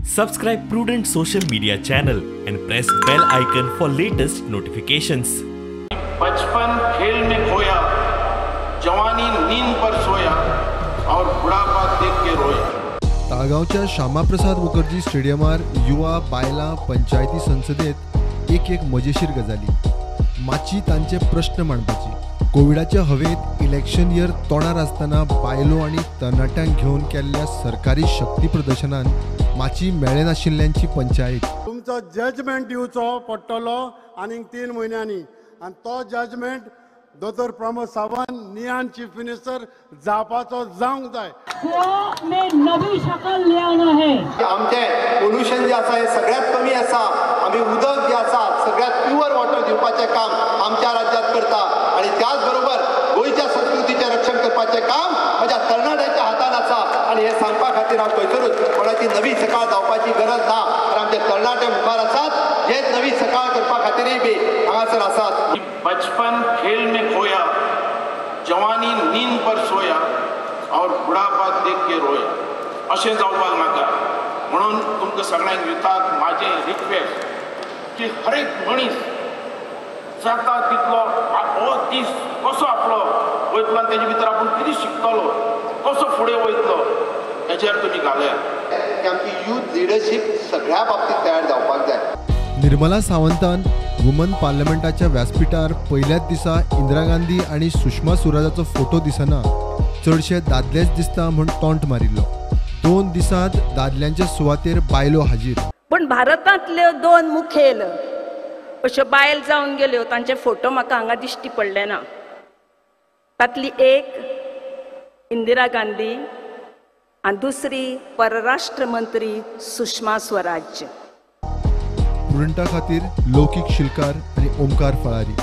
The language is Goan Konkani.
Subscribe Prudent social media channel and press bell icon for latest notifications. बचपन खेल में खोया, जवानी नींद पर सोया और बुढ़ापा देख के रोया। ताळगांवच्या श्यामाप्रसाद मुखर्जी स्टेडियमार युवा बायलां पंचायती संसदेत एक एक मजेशीर गजाली, माची तांचे प्रश्न मांडपाची। कोविडाच्या हवेत इलेक्शन इयर तोंडार आसतना बायलो आनी तरणाट्यांक घेवन केल्ल्या सरकारी शक्ती प्रदर्शनान माची मेळनाशिल्ल्यांची पंचायत। तुमचो जजमेंट दिवचो पडटलो आनीक 3 म्हयन्यांनी आनी तो जजमेंट दोतोर प्रमोद सावंत नियान चीफ मिनिस्टर जावपाचो जावंक जाय। गोवा में नवी शकल ले आना है। आमचे पोल्युशन जे आसा हे सगळ्यात कमी आसा। आमी उदक जे आसा सगळ्यात प्युअर वॉटर दिवपाचें काम आमच्या राज्यात करता आणि त्याच बरोबर गोंयच्या संस्कृतीचें रक्षण करपाचें काम म्हज्या तरणाट्यांच्या हातान आसा। आनी हें सांगपा खातीर हांव थंयसरूच कोणाची नवी सकाळ जावपाची गरज ना, कारण आमचे तरणाटे मुखार आसात जे नवी सकाळ करपा खातीरय बी हांगासर आसात। बचपन खेल में खोया, जवानी नींद पर सोया और बुढ़ापा देख के रोया, अशें जावपाक नाका। म्हणून तुमकां सगळ्यांक युथाक म्हाजें रिक्वेस्ट की हर एक मनीस जाता तितलो हो दीस कसो आपलो वयतलो आनी तेजे भितर आपूण कितें शिकतलो, कसो फुडें वयतलो हेचेर तुमी घालयात। आमची यूथ लिडरशीप सगळ्या बाबतींत तयार जावपाक जाय। निर्मला सावंतान वुमन पार्लमेंटाच्या व्यासपीठार पयल्याच दिसा इंदिरा गांधी आनी सुषमा स्वराजाचो फोटो दिसना, चडशे दादलेच दिसता म्हूण तोंट मारिल्लो। 2 दिसांत दादल्यांच्या सुवातेर बायलो हाजीर। पूण भारतांतल्यो 2 मुखेल अश्यो बायल जावन गेल्यो, तांचे फोटो म्हाका हांगा दिश्टी पडले ना। तांतली एक इंदिरा गांधी आनी दुसरी परराष्ट्र मंत्री सुषमा स्वराज। प्रुडंटा खातीर लौकीक शिलकार आनी ओमकार फळारी।